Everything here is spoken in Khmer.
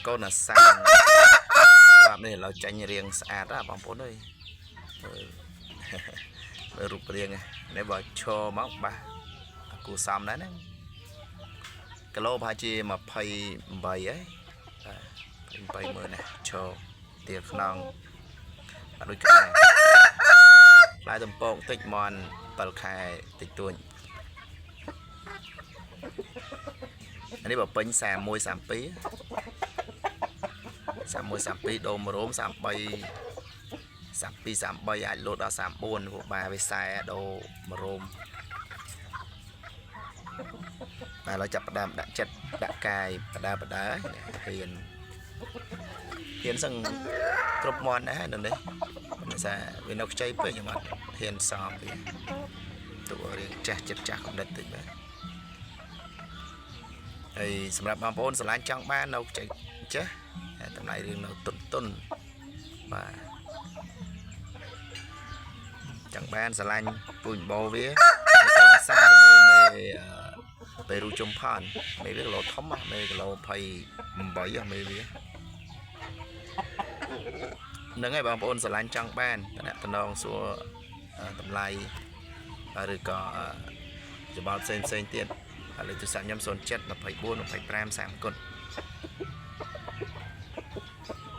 កូនអាសាំងក្របនេះឥឡូវចាញ់រៀងស្អាតហ៎បងប្អូនអើយមើលមើលរូបរាងនេះបើឈរមកបាសគូសំដែរណាគីឡូប្រហែលជា28ហើយបាទ28មើលណាឈរទៀលខ្នងបាទដូចក្បែរផ្លែតំពងតិចមន់7ខែតិចតួចអានេះបើពេញ31 32 31 32ដូរមរោម33 32 33អាចលោតដល់34ព្រោះបាវាខ្សែដូរមរោមបាទឥឡូវចាប់ផ្ដើមដាក់ចិត្តដាក់កាយបដាបដាហ៊ានហ៊ានសឹងគ្រប់មន់ដែរនៅនេះមិនថាវានៅខ្ចីពេកខ្ញុំអត់ហ៊ានសមវាទុករៀងចាស់ចិត្តចាស់កំណិតតិចបាទហើយសម្រាប់បងប្អូនស្រឡាញ់ចង់បាននៅខ្ចីចេះតម្លៃរៀងនៅទុនទុនបាទចង់បានស្រឡាញ់ពូជបោវាកូនអាសាជាមួយមេពេរូជុំផនមេវាគីឡូធំមេគីឡូ28មេវាហ្នឹងហើយបងប្អូនស្រឡាញ់ចង់បានតំណតំណងសួរតម្លៃឬក៏ច្បល់ផ្សេងផ្សេងទៀតឥឡូវទូរស័ព្ទខ្ញុំ07 24 25 30គុត។